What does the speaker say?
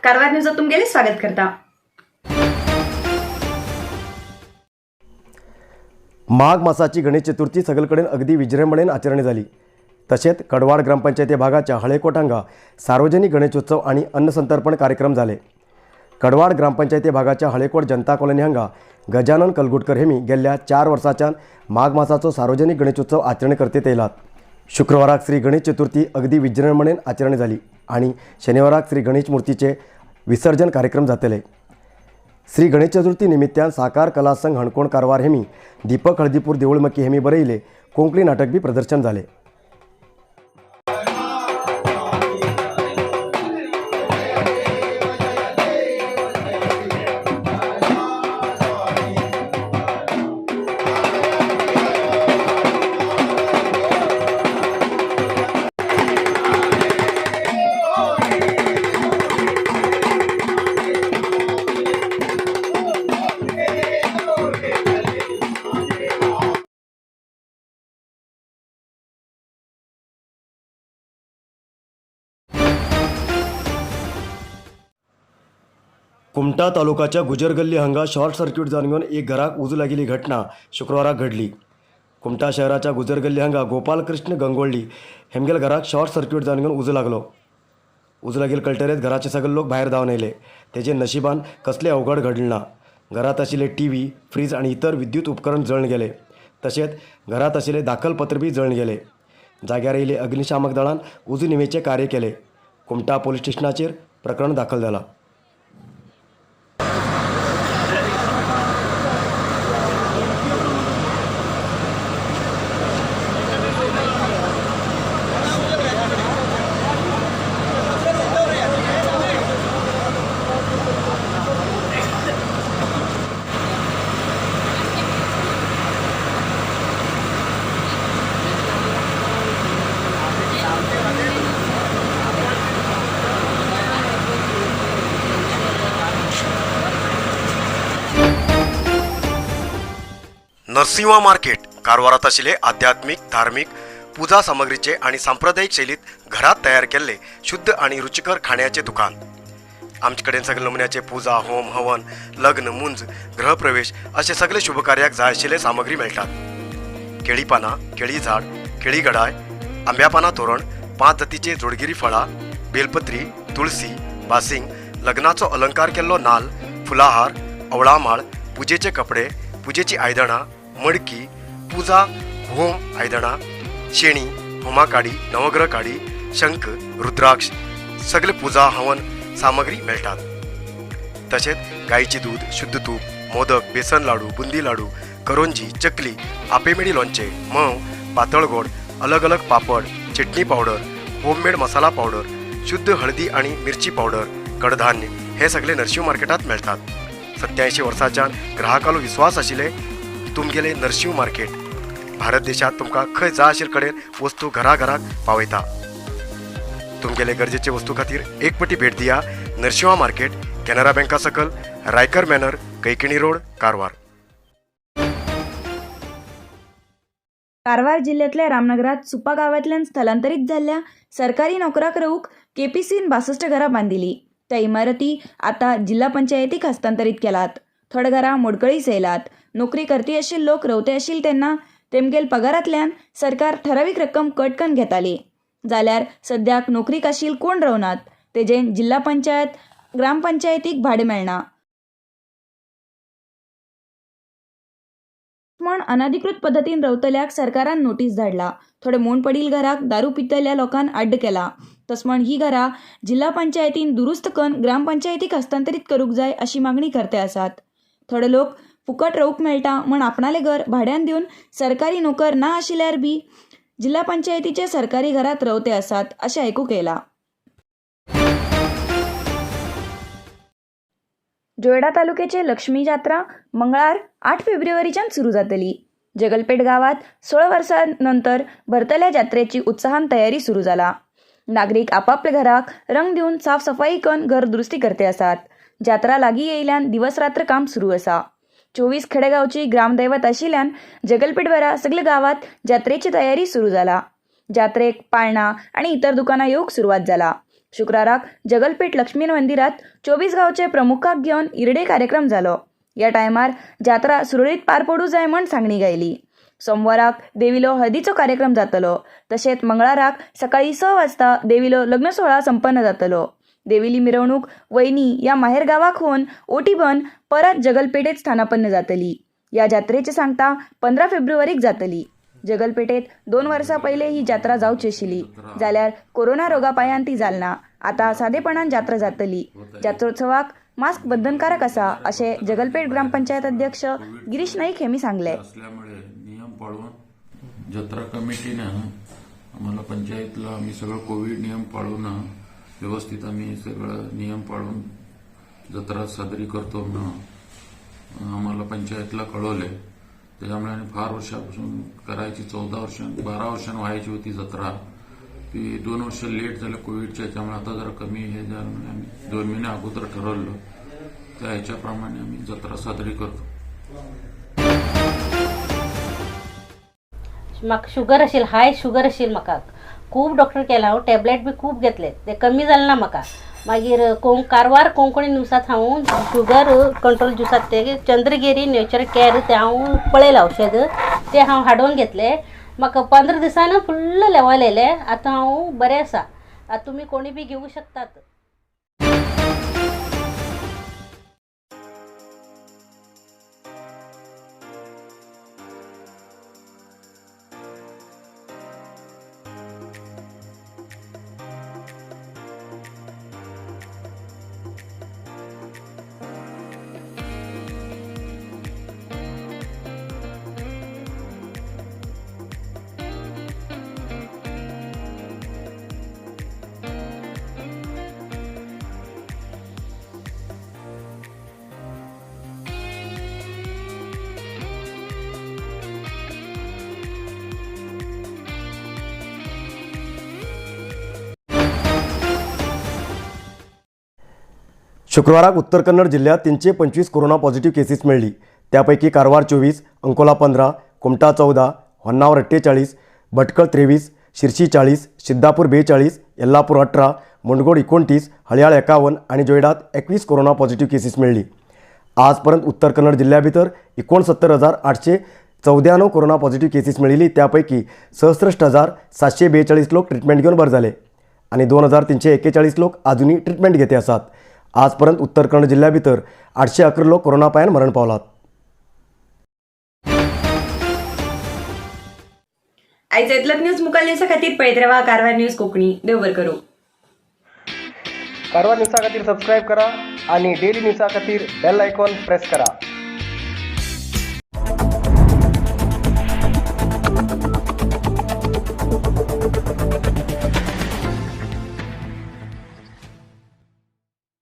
कारवार न्यूजात तुमगेले स्वागत करता. माघ मासाची गणेश चतुर्थी सगळीकडेन अगदी विजृंभणेन आचरणी जाली. तसेच कडवाड ग्रामपंचायती भागाच्या हळेकोट हांगा सार्वजनिक गणेशोत्सव आणि अन्नसंतर्पण कार्यक्रम झाले. कडवाड ग्रामपंचायती भागाच्या हळेकोट जनता कॉलनी हांगा गजानन कलगुटकर हेमी गेल्ल्या 4 वर्साच्यान माघ मासाचो सार्वजनिक गणेशोत्सव आचरण करतेत येयलात. शुक्रवाराक श्री गणेश चतुर्थी अगदी विजृंभणेन आचरण जाली आणि शनिवाराक श्री गणेश मूर्तीचे विसर्जन कार्यक्रम जातले. श्री गणेश चतुर्थी निमित्तान साकार कला संघ हणकोण कारवार हेमी दीपक हळदीपूर देऊळमकी हेमी बरयले कोंकणी नाटक बी प्रदर्शन झाले. कुमठा तालुकाच्या गुजरगल्ली हांगा शॉर्ट सर्किट जावन घेवन एक घराक उजो लागिल्ली घटना शुक्राराक घडली. कुमठा शहराच्या गुजरगल्ली हांगा गोपालकृष्ण गंगोळ्ळी हेमगेल घराक शॉर्ट सर्किट जावन घेवन उजो लागलो. उजो लागिल्ले कळटरेच घराचे सगळे लोक भायर धांवन येयले. तेजे नशिबान कसलें अवघड घडलें ना. घरांत आशिल्ले टीव्ही, फ्रीज आनी इतर विद्युत उपकरण जळून गेले. तशेंच घरांत आशिल्ले दाखलपत्र बी जळून गेले. जाग्यार येयले अग्निशामक दळान उजो निवेचें कार्य केलें. कुमठा पोलीस स्टेशनाचेर प्रकरण दाखल जालां. नरसिंहा मार्केट कारवारात आशिल्ले आध्यात्मिक, धार्मिक पूजा सामग्रीचे आणि सांप्रदायिक शैलीत घरात तयार केल्ले शुद्ध आणि रुचिकर खाण्याचे दुकान. आमचे कडेन सगळे नमुन्याचे पूजा, होम, हवन, लग्न, मुंज, गृहप्रवेश असे सगळे शुभकार्याक जाय आशिल्ले सामग्री मेळटात. केळी पानां, केळी झाड, केळी गडाय, आंब्या पानां तोरण, 5 जातीचे जोडगिरी फळां, बेलपत्री, तुळसी, बासिंग, लग्नाचो अलंकार केल्लो नाल, फुलाहार, अवळामाळ, पुजेचे कपडे, पुजेची आयदनां, मडकी, पुजा होम आयदनां, शेणी, होमा काडी, नवग्रह काडी, शंख, रुद्राक्ष सगळे पुजा हवन सामग्री मेळटात. तशेंच गायचे दूध, शुद्ध तूप, मोदक, बेसन लाडू, बुंदी लाडू, करोंजी, चकली, आपेमेडी लोणचें, म्होंव, पातळ गोड, अलग अलग पापड, चटणी पावडर, होममेड मसाला पावडर, शुद्ध हळदी आणि मिरची पावडर, कडधान्य हे सगळे नरशिंव मार्केटात मेळतात. 87 वर्सांच्यान ग्राहकालो विश्वास आशिल्ले तुमगेले नरशिंव मार्केट भारत देशात तुमकां खंय जाय आशिल्ले कडेन वस्तू घराघराक पावयता. तुमगेले गरजेचे वस्तू खातीर एक पटी भेट दिया नरशिंवा मार्केट, कॅनरा बँका सकल, रायकर मॅनर, कैकिणी रोड, कारवार. कारवार जिल्ह्यांतल्या रामनगरात सुपा गावांतल्यान स्थलांतरीत जाल्ल्या सरकारी नोकराक रावूंक केपीसीन 62 घरां बांदिली. त्या इमारती आता जिल्हा पंचायतीक हस्तांतरीत केलात. थोडे घरां मोडकळीस येयलात. नोकरी करती आशिल्ले लोक रवते आशिल्ले तेन्ना तेमगेल पगारांतल्यान सरकार ठरावीक रक्कम कट कन्न घेताली. जाल्यार सद्याक नोकरीक आशिल्ले कोण रावनात. तेजेन जिल्हा पंचायत ग्रामपंचायतीक भाडें मेळना म्हण अनाधिकृत पद्दतीन रवतल्याक सरकारान नोटीस धाडला. थोडे मोड पडिल घराक दारू पितल्या लोकांन आड्ड केला. तस म्हण ही घरां जिल्हा पंचायतीन दुरुस्त कन्न ग्रामपंचायतीक हस्तांतरीत करूंक जाय अशी मागणी करते आसात. थोडे लोक फुकट रावूंक मेळटा म्हण आपणाले घर भाड्यान दिवन सरकारी नोकर ना आशिल्ल्यार बी जिल्हा पंचायतीच्या सरकारी घरात रवते आसात अशें आयकूंक येयलां. जोयडा तालुक्याचे लक्ष्मी जात्रा मंगळार 8 फेब्रुवारीच्यान सुरू जातली. जगलपेठ गावात 16 वर्सां नंतर भरतल्या जात्रेची उत्साहान तयारी सुरू जाला. नागरीक आपापल्या घराक रंग दिवन साफसफाई करून घर दुरुस्ती करते आसात. जात्रा लागीं येयल्यान दिवस रात्र काम सुरू आसा. 24 खेडेगांवची ग्रामदैवत आशिल्ल्यान जगलपेठभरा सगल्या गावात जात्रेची तयारी सुरू जाला. जात्रेक पाळणा आनी इतर दुकानां येवंक सुरवात जाला. शुक्राराक जगलपेठ लक्ष्मी मंदिरात 24 गांवचे प्रमुखाक घेवन इर्डे कार्यक्रम जालो. ह्या टायमार जात्रा सुरळीत पार पडूं जाय म्हण सांगणी गायली. सोमवाराक देवीलो हळदीचो कार्यक्रम जातलो. तशेंच मंगळाराक सकाळी 6 वाजता देवीलो लग्न सुवाळा संपन्न जातलो. देवीली मिरवणूक वैनी या माहेर गावाक होवन ओटी भन परत जगलपेठेत स्थानापन्न जातली. या जात्रेचे सांगता 15 फेब्रुवारीक जातली. जगलपेठेत 2 वर्सां पयले ही जात्रा जावची आशिल्ली, जाल्यार कोरोना रोगा पायान ती जालना. आता सादेपणान जात्रा जातली. जात्रोत्सवाक मास्क बंधनकारक आसा अशें जगलपेठ ग्रामपंचायत अध्यक्ष गिरीश नाईक हेमी सांगले. असल्यामुळे नियम पाळून जत्रा कमिटीनं आम्हाला पंचायतला आम्ही सगळं कोविड नियम पाळून व्यवस्थित आम्ही सगळं नियम पाळून जत्रा साजरी करतो म्हणून आम्हाला पंचायतला कळवले. त्याच्यामुळे आणि फार वर्षापासून करायची 14 वर्षां 12 वर्षां व्हायची होती जत्रा, ती 2 वर्ष लेट झालं कोविडच्या, त्यामुळे आता जरा कमी हे झालं म्हणून आम्ही 2 महिने अगोदर ठरवलं, त्या ह्याच्याप्रमाणे आम्ही जत्रा साजरी करतो. म्हाका शुगर आशिल्ली, हाय शुगर आशिल्ली म्हाका. खूब डॉक्टर केला हांव, टॅबलेट बी खूब घेतले, ते कमी जालें ना म्हाका. मागीर कारवार कोंकणी न्यूजांत हांव शुगर कंट्रोल ज्युसात ते चंद्रगिरी नेचर केअर ते हांव पळयलां औषध, ते हांव हाडून घेतले. म्हाका 15 दिसान फुल्ल लेवल येयलें. आतां हांव बरें आसा. आतां तुमी कोणी बी घेवूं शकतात. शुक्रवाराक उत्तर कन्नड जिल्ह्यात 325 कोरोना पॉझिटिव्ह केसीस मेळ्ळी. त्यापैकी कारवार 24, अंकोला 15, कुमठा 14, होन्नावर 48, भटकळ 23, शिरशी 40, सिद्धापूर 42, येल्लापूर 18, मुंडगोड 29, हळयाळ 51 आणि जोयडात 21 कोरोना पॉझिटिव्ह केसीस मेळ्ळी. आजपर्यंत उत्तर कन्नड जिल्ह्या भितर 69,894 कोरोना पॉझिटिव्ह केसीस मेळिल्ली. त्यापैकी 66,742 लोक ट्रिटमेंट घेवन बरे जाले आणि 2,341 लोक अजूनही ट्रिटमेंट घेते आसात. आजपर्यंत उत्तर कन्नड जिल्ह्या भितर 811 लोक कोरोना पायान मरण पावलात. आयज इतलोच न्यूज मुखार न्यूजा खातीर पळयत रावा कारवार न्यूज कोंकणी. देव बरें करूं. कारवार न्यूजा खातीर सबस्क्रायब करा आणि डेली न्यूजा खातीर बेल आयकॉन प्रेस करा.